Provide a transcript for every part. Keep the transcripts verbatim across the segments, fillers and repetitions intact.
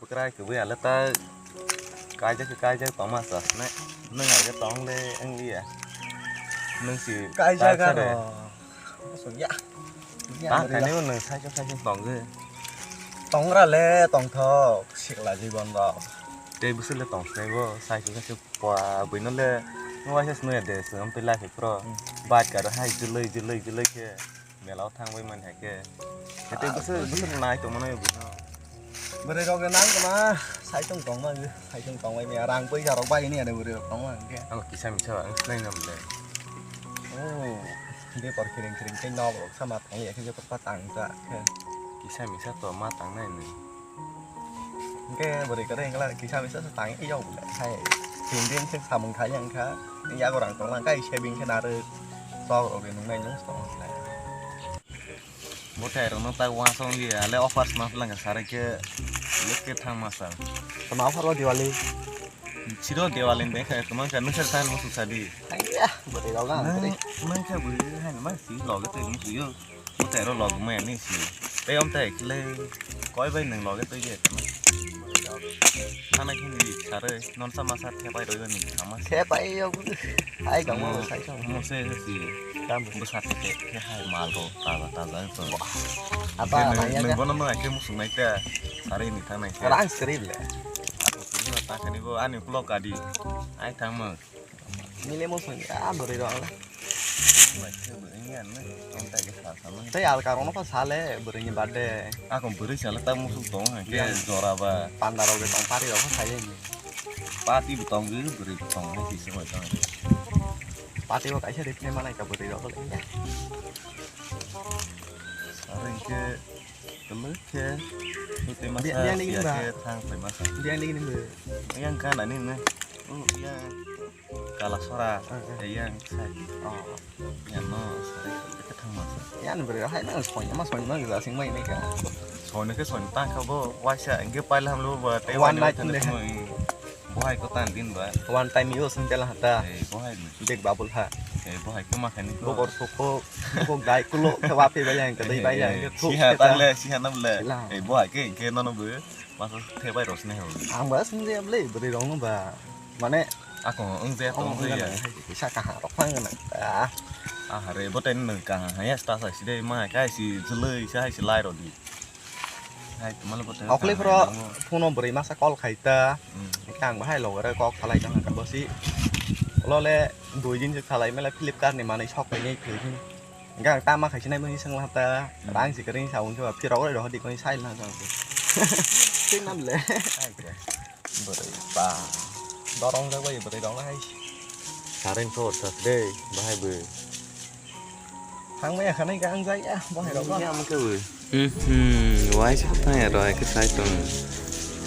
Bwkrai kwbwi ale ta kaijak khe kaijak tongma sa ne. Nwng hai khe tong le wng liya. Nwng si kaijak kaisa aro. Re. Asuk ya. Ya, ta ya. Khaini nwng sai sai sai tong ge. Tongra le tongthok sikla jibon rok. Tei bwswk le tong sinai bo sai sai sai pwa bwino le nwng waisa sinai de se amtwi lai phai pro. Hmm. Bike aro hai jiloi jiloi jiloi khe. Mela o thang bai man hai khe. Tei bwswk bwswk nai tong mano bwino. Bwrwi rok nang kama saitung tong ma saitung tong bai mia rang pui jarok bai ni ane bwrwi rok tong ma hwnkhe. Ang kisa misa ang sinai nam le. Oh, de por kiring kiring tei nok rok sama tong ya khe je pa tang ta khe. Kisa misa to ma tang nai ni. Hingke bwrwi kwrwi hingkhe kisa misa se tang yog le hai tin din se samung khai yang kha. Yago rang tong lang kai saving khe narwk sok rok de nung nai nung tong lai. Bo thai rok no tak uansong liya le offers ma plang kha sare khe lek khe thang ma sa. Tama offer o Diwali. Siro Diwali de kha tama kha nung sar thang mo suk sadi. Aiya bwrwi rok ang bwrwi. Nung kha bwrwi hai ma si loge tei mo si yo. Mwtai ro log maya ni si. Tei om tai khle koi bai nang loge tei je tama. Thana khe ni sare non sama sa the pai roi ni thama. The pai yo. Ai dong mo sai so. Mo se si. Tam bo sa the the hai mal ro ta ta ta to. Apa nang ya. Nang bono no ai khe musung nai ta. Sare ni thang nai. Rang script le. Aku kini ta kani bo ani vlog adi. Ai thang mo. Nile mo song ya bwrwi rok. Tei alka rok no sale bwrwi ni birthday. Ako bwrwi sale ta musuk tong hai ke jora ba. Panda rok tong pari rok sai ni. Pati bo tong ge bwrwi bo tong hai kisa bai tong. Pati bo kaisa ripne manai ka bwrwi rok le. Sare ke kemel ke. Tei masa biang digi ba. Thang pai masa. Biang digi ni ba. Yang kana ni ne. Oh iya. Kala sora, ah, ah. Yang sai. Oh. Yang no sai. Kita thang masa. Yang beri hai na soi ma soi ma gila sing mai ni ka. Soi ni ke soi tang ka bo waisa engke pai lam lo ba te one night ni. Bo hai ko tan din ba. One time use hwn jala hata. Eh bo hai ni. Dek babul ha. Eh bo hai ko ma khani ko. Bo bor soko. Bo dai kulo ke wapi ba yang ke dai ba yang ke. Si ha ta le si ha nam le. Eh bo hai ke ke no no bo. Masa the bai rosne ho. Ang ba sung je ble bwrwi rok no ba. Mane ako wng je to wng je. Saka ha rok phang na. Ah. Ah re bo ten nang ka ha ya sta sa si de ma kai si jlei sa hai si lai ro di. Hai to mal bo ten. Okle pro phone bwrwi masa call khai ta. Hmm. Ang ba hai lo re kok salai jang ka bo si. Lo le dui din se salai mela Flipkart ni manwi sok ni philip. Hingke ang tama khaisi nai mani sengla ta, hmm, rang si kering sa unjo, phi rok rok di koi sai na jang. Sing nam le. Ai ke. Bwrwi ba. Dorong jak bai bwrwi rok hai. Current to sa de, bahai bo. Thang maya khanai ka ang jai ya, bahai rok. Ya mungke bo. Hmm, wai sa thang ya roi ke sai tong.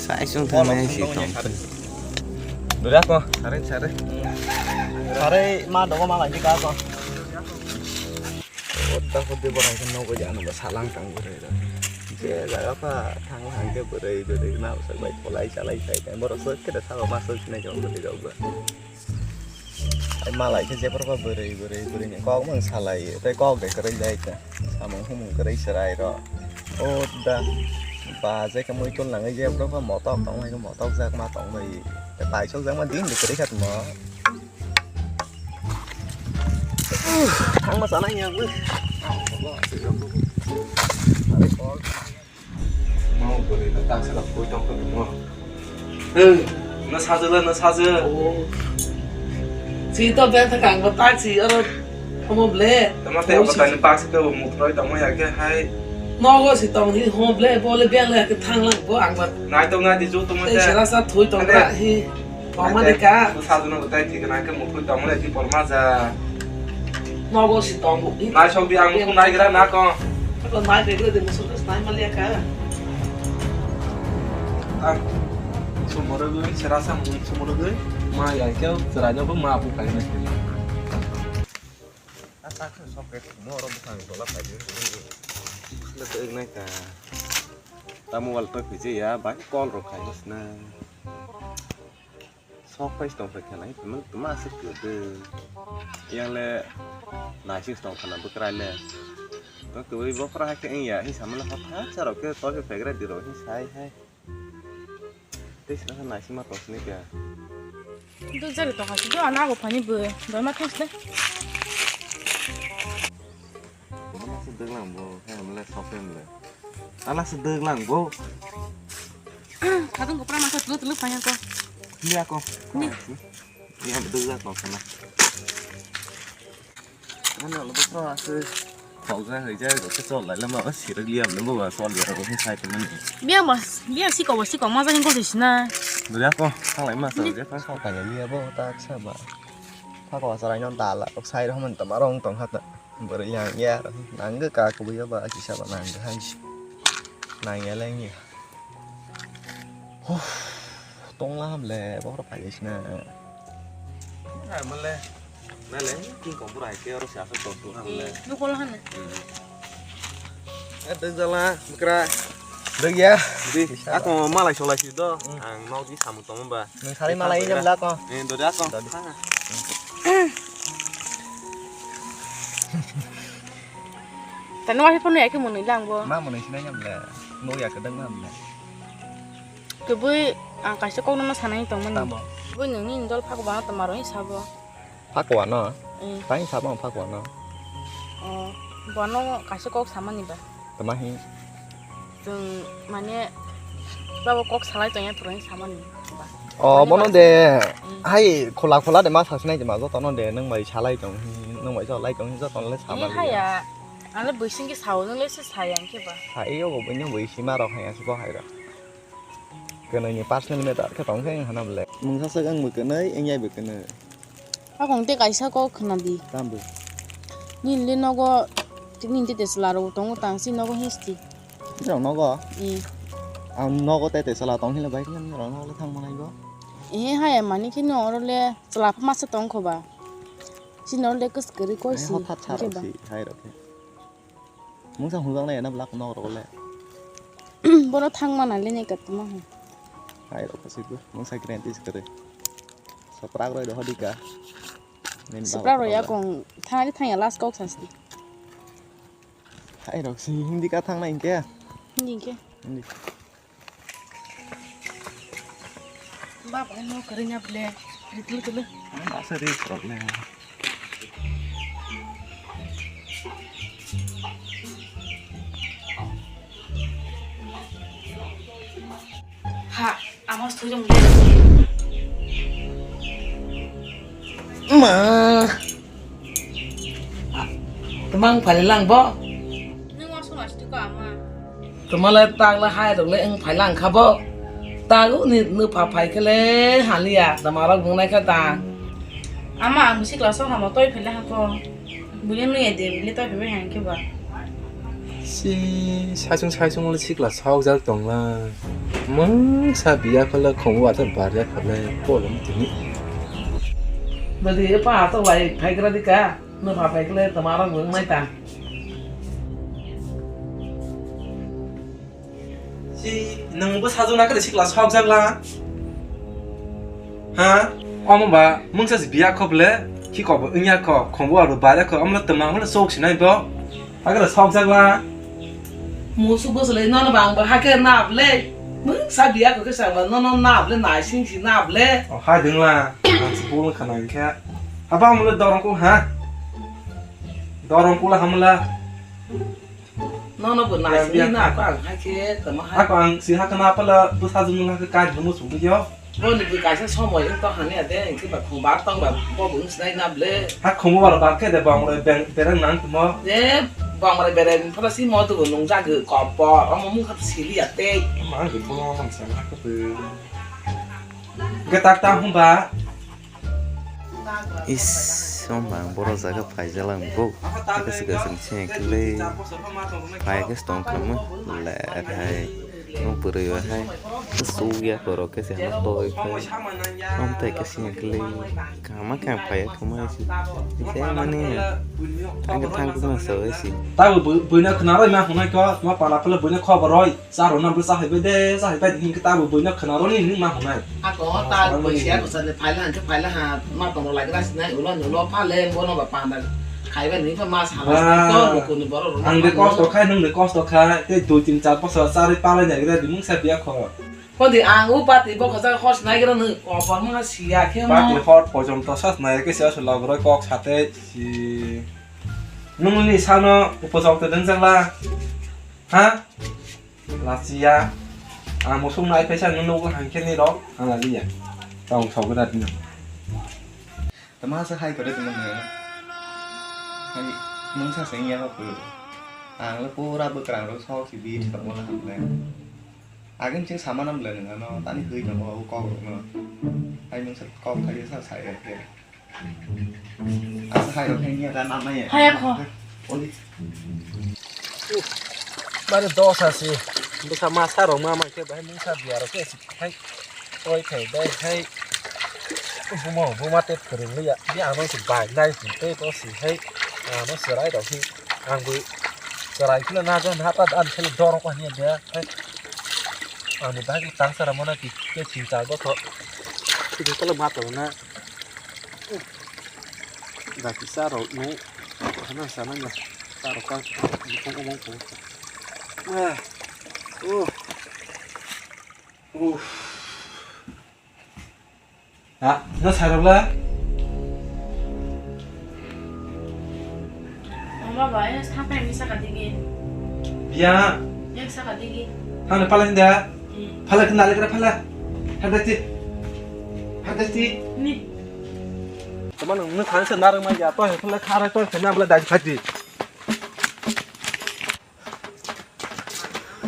Sai sung thang maya si tong. Dura ko, current sare. Sare ma dogo ma lagi ka ko. Odda hodde borang khe nogo jano ba salang tang bwrwi rok. Je jaga pha thang hang khe bwrwi bwrwi ma bwswk bai pholai chalai khai khai borok swk khe da sabo ma swk sinai khe bwrwi rok ba. Ai malai khe jephru pha bwrwi bwrwi bwrwi ni kok mung salai tei kok de kwrwi jai khe samung humung kwrwi chwrai rok. Odda ba je khe muitul nangwi jephru pha motok tong hai khe motok jak ma tong bai tei paisok jak ma din de kwrwi kha tmo. Thangma sana yang gue. Mau beri datang salah koi tong kau. Eh, na saja lah, na saja. Oh. Si to ben ta kang ko tak si aro. Omo ble. Tama te apa tani pak si ke mutroi tamo ya ke hai. Nogo si tong hi ho ble bole biang le ke thang lang bo ang ba. Nai to ngai di ju to mo te. Sera sa thui tong ra hi. Tongma de ka. Sajuna bo tai thik na ke mukhwi tongma le ki porma ja. Nogo si tongo. Nai sok di ang mukhung nai gra na ko. Ko nai gra de musu nai ma le ka. Ang sumoro gwi serasa sumoro gwi ma ya ke serai no ma bu kai na. Ata khe sok ke mo ro bwkhang dola phai de. Le de nai ka. Ta mobile to phije ya ba call ro khai na. Sok phai tong phai khanai tuma tuma aswk kwdw. Yang le naising tong khana bwkrai le. To kwbwi bophra hai khe wngya hi samani hothat sa rok khe tol khe phaikra di rok hi sai hai. Tei sina khe naisingma tong sini khe. Duk jari tong hasi do ana abo phani bo. Doi ma thang sile. Mama se dwglang bo, hai mle sokhe mle. Ala se dwglang bo. Kadung ko prama se tulu tulu phanya ko. Ni ako. Ni. Ni am dwglang tong sana. Ani alo bwswk aswk. Khokjak hai jak rok khe chol lai lama o sirwk liam nw bo ba chol ya rok khe sai tongmani. Biya mas, biya siko bo siko ma jani gol sina. Duri ako thang lai ma chol je thang thang. Thang liya bo tak sa ba. Thako asarai no dala rok sai rok man tama rong tong hata. Bwrwi yang ya nang ge ka kubui ba kisa ba nang ge hai. Nang ya leng ya. Huh, tongla hamle, bohrok phai sina. Hai male, male, king kong bura hai ke oro sa sa tong tu hamle. Nukol hana. Eh, deng jala, bukra. Deng ya. Di, aku malai solai si do, ang mau di samu tong ba. Nung sari malai jam la ko. Eh, do da ko. Tani wasi phone ya ke mwnwi lang bo. Ma mwnwi sinai nyam le. Nuk ya kedeng ma mle. Kwbui ang kaisa kokno sanai tongmani. Tamo? Kwbui nini dol phak bana tongmaro hinwi sabo. Phak wano? Mm. Tang sabo ang phak wano. Oh, bono kaisa kok samani ba? Tama hi? Chwng mane babo kok salai tongya phwrwngwi samani ba? Oh, mane bono ba de Mm. Hai khola khola de ma sasinai de ma jotono de nwng bai salai tong hi, nwng bai salai tong hi jotono le samani. Haya, ang le bwsingke sao, nwng le se saya hwnkhe ba? Hai yo bo bini bwsima rok hai asuk hai rok. Kwnwi ni personal matter khe tong khe wng hana bwle. Mungsa swk wng bo kwnwi, wng yai bo kwnwi. Hakong tei kaisa kok khna di. Tamo? Nini le nogo, nini tei chwla rok tongo tang, si nogo histi. Norok nogo? Ee. Ang nogo tei tei chwla tong hwnle bai khe norok nogo le thang manai bo. Ee, haya mani khe no oro le chwla masa tong kho ba. Si no le kwskwrwi koi si. Hothat sa rok si hai rok khe. Mungsa hwnjaknai ena black nok rok le. Bono thangma nai le nai katma ho. Hai rok kasi bo mungsa kren tis kare. Saprak roi doho dika. Saprak roi akong thangani thangya last kok sasti. Hai rok si hindi ka thangnai hinkhe. Hindi hinkhe. Hindi. Baba no karinya ble, ritlu tulu. Asa ri problem. Ha, amos thujung ble. Ma. Tamang phali lang bo. Nung wasu mas tu ka ama. Tamale tak la hai rok le eng phai lang kha bo. Tago ni nu pha phai khe le haliya tama rok bung nai kha ta. Ama ang bisi class o hamo toi phele hako. Bini nung ede bini toi phebe hang khe ba. Si saisung saisung le sikla saok jak tong la. Mung sa biya khala khongo atar barya khala polom tini. Badi pa to lai phai gra dika. No pha phai kle tama rok bung nai ta. Si nang bo sajona kre sikla sok jak la. Ha? Omo ba mungsa si biya khop le. Ki ko bo wngya kho khongo aro bare kho amla tama hole sok sinai bo. Agara sok jak la. Musu bosle nono bang ba hake na ble. Mungsa biya kho ke sa ba nono na ble na sing si na ble. O ha ding la. Ang si bol khana khe. Haba amla dorong ko ha. Dorong kula hamla. Nono bo nai sini na ako ang hai khe tamo hai. Ako ang si hakna pala bwsa jumung hakhe kai dumo sugwi yo. Bo ni bwi kaisa somoi wng tong hani ade, hwnkhe ba khung bar tong ba bo bo wng sinai na ble. Ha khung bar bar khe de bang bai bereng nang tamo. De bang bai bereng phala si mo tu nung jagwi kopor, omo mung kha sili ya tei. Ma ang bo mang sa hakhe. Ge tak ta hum ba. Is, song bang borok jaga paijala wngkuk. Khe se kwchwng se kwlwi. Phai khe se tong khamwi. Le hai. Nung bwrwi o hai. Suk ya khoro khe se hama toi khe. Om tai khe se kwlwi. Kama khe phai khamwi se. Khe mani. Thang khe thang khe ma sa bai se. Tabo bwino khna roi ma hwnai kho. Ma pala pala bwino khobor roi. Charo na bwsa hai bai de, sa hai bai de, hingke tabo buino khwna roni hinwi ma hwnai. Ako ta buisi ako sani phaila hangke phaila ha, ma tongro lai gra sinai, ulo ni ulo phale, bono ba panda khaiba ni ma sala sinai, to bukuni borok rok ang de kosto khai, nung de kosto khai, tei dui tin char bosor charwi palai nai gra di mungsa biya kho. Odi ang u bati bo kajak hor snai gra nung kopor ma siya khe mo. Bati hor pojonto sas nai ke sia sulok roi kok sate si. Nung ni sano upojok te deng jakla. Ha? Lachiya. Ang musung nai phaisa nung nung hangkhe ni rok ang aliya. Tong sok gra dino. Tama sa hai kore tini ne. Hai mungsa sengya ko pu. Ang le pura bekrang ro sok si bi di tong la ham le. Agin ching sama nam le nang no tani hui no ko ko no. Hai mungsa ko khai sa sai ke. Asa hai ro khe nya ga nam ya. Hai ko. Oli. Mari dos asi. Bisa masa ro ma ma ke bai mungsa biar ke. Hai, oi, thai, bai, hai. Buma, buma te kwrwng liya. Bi ano se bai, nai, te, to, si, hai. Ano se rai, rok, hi. Ang bui, se rai, kila, na, jan, hata, an, kila, dor, ko, hi, de, hai. Ang bui, bai, tang, sara, mana, ki, ke, chin, chal, bo, tho. Ki, de, kala, ma, to, na. Ga, ki, sa, rok, no. Hana, sa, na, na. Sa, rok, ka, bukong, omong, ko. Ah. Oh. Uff. Ha, no sai rok la? Mama ba, ya sapa yang bisa kadigi? Ya. Yang bisa kadigi? Hana pala hinda. Hmm. Pala kena lagi pala. Hadati. Hadati. Ni. Teman nung nung khan se narang ma ya to he pala khara to kena bela dai khati.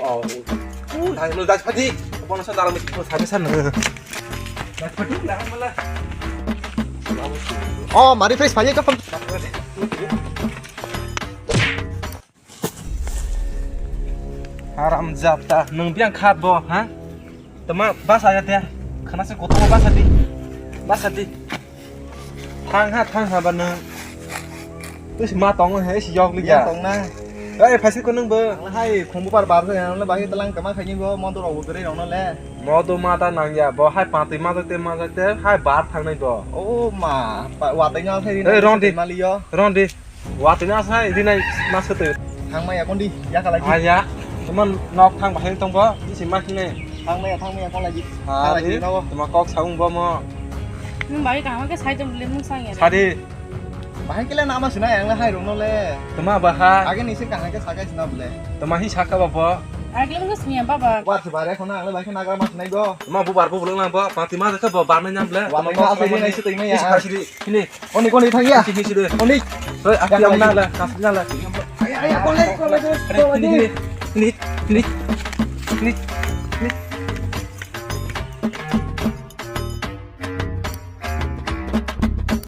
Oh, uh, hai, no, dai padi. Kono sa dalam itu sabi sana. Dai padi lah malah. Oh, mari fresh padi kapan? Haram jata, nung biang khat bo, ha? Tama basa ya te. Khana se kotor basa di. Basa di. Thang ha, thang ha ba nung. Twi si ma tong he si yok li ya. Tong na. Ei, phaisi ko nung bo. Ang hai khumbu par bar ya, ang le bai talang kama khaini bo, motor rok bo gre rok no le. Motor ma ta nang ya, bo hai pati ma te ma te hai bar thang nai bo. O ma, wa tai no thai. Ei, ron di. Mali yo. Ron di. Watwi na sai rinai ma swtwi. Thangmaya kondi, ya khalai. Ah, ya. Teman nok thang bahai tong bo, bisi ma hine. Thangmaya, thangmaya khalai. Ah, khalai di. Teman kok saung bo mo. Nung bai kaham ke sai tong le mung sang ya. Sadi. Bahai kele nama sina yang le hai rong no le. Tema baha. Age ni sir kaham ke sakai sina bole. Tema hi saka ba bo. Age le mung sini ya baba. Wat se bare khona ang le bai khona nagra ma sinai go. Tema bu bar bu bulung lang bo. Pati ma ke bo bar nai nyam le. Wa ma sai rinai swtwi ma ya. Isi khasidi. Hini. Oni, oni, thang ya. Hini, hini, hini. Oni. Oi, aku yang nang lah, kasih nang lah. Ayo, ayo, kole, kole, kole, kole. Hini, hini, hini, hini, hini.